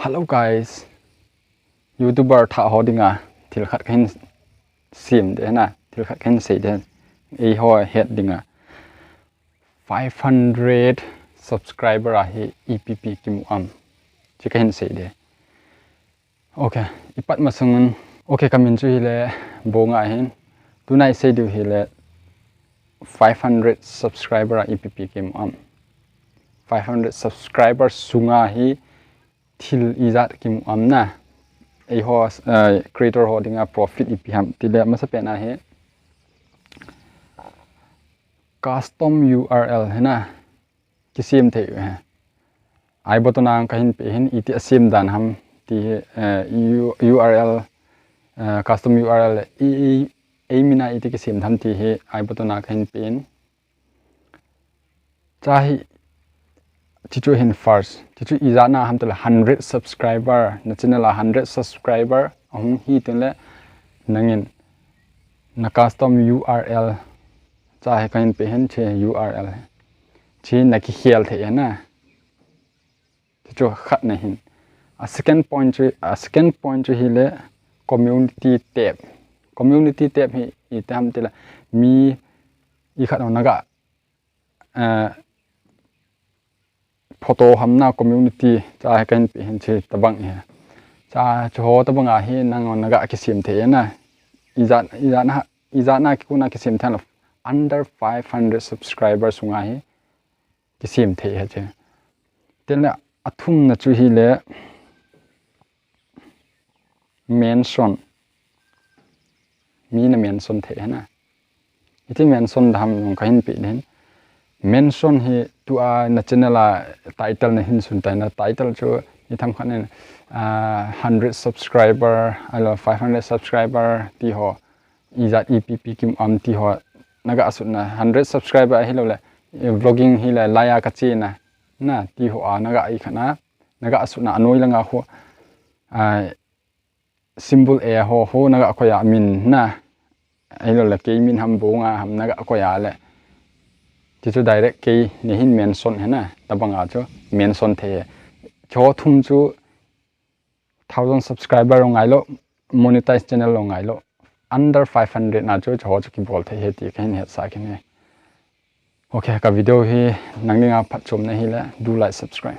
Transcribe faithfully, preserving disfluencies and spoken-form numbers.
Hello guys, YouTuber thah ho dinga thil khat kahin sem de na, thil khat kahin sei de, eiho het dinga five hundred subscriber a hi ipi ipi kimu am, chu kahin sei de. Ok, ipat masangin, ok, kamin chu hile Bonga ahin, tunai sei diu hile five hundred subscriber a ipi ipi kimu am. Five hundred subscriber sunga hi thil ijat kimu am na. Eiho, eh, creator ho dinga profit ipi ham tile, masapen a hi custom U R L hi na, kisem thei u hi. I button a kahin pe hin, iti asem dan ham ti hi, eh, U-, U R L, eh, custom U R L i, i, ei mina iti kisem tham ti hi I button a kahin pe in. Cha hi, chuchu hin first, chuchu ijat na ham tile hundred subscriber, na channel a hundred subscriber ahung hi tile nangin na custom U R L, cha hi kahin pe hin, che U R L hi, che na kikhel thei na. Chuchu khat na hin. A second point chu, a second point chu hile community tab. Community tab hi iti ham tile mi i khat ho naga, eh, photo ham na community, cha hi kahin pe hin, che tabang hi. Cha chuho tabang a hi nang naga kisem thei na. Ijat, ijat na, ijat na kikuna kisem thei lo. Under five hundred subscriber sunga hi kisem thei hi che. Tile athum na chu hile mention. Mi na mention thei hi na. Iti mention dam jong kahin pe din. Mention hi tua na channel a title na hin sun tai na, title chu itham khat in, ah, hundred subscriber, alo five hundred subscriber ti ho, ijat ipi ipi kimu am ti ho, naga sutna hundred subscriber ahilou le, eh, vlogging hile laiya kachena, na ti ho a naga i khat na, naga sutna anoi langa ho, ah, symbol a ho, ho naga koi a min na. Ahilou le kei min ham Bonga ham naga koi a le, chuchu direct kei na hin mention hi na, tabang a chu mention thei hi. Chuho thum chu thousand subscriber lo ngai lo, monetize channel lo ngai lo, under five hundred na chu chuho chu kibol thei hi ti kahin hetsah kit e. Ok, ka video hi nang dinga phatchomna hile, do like, subscribe.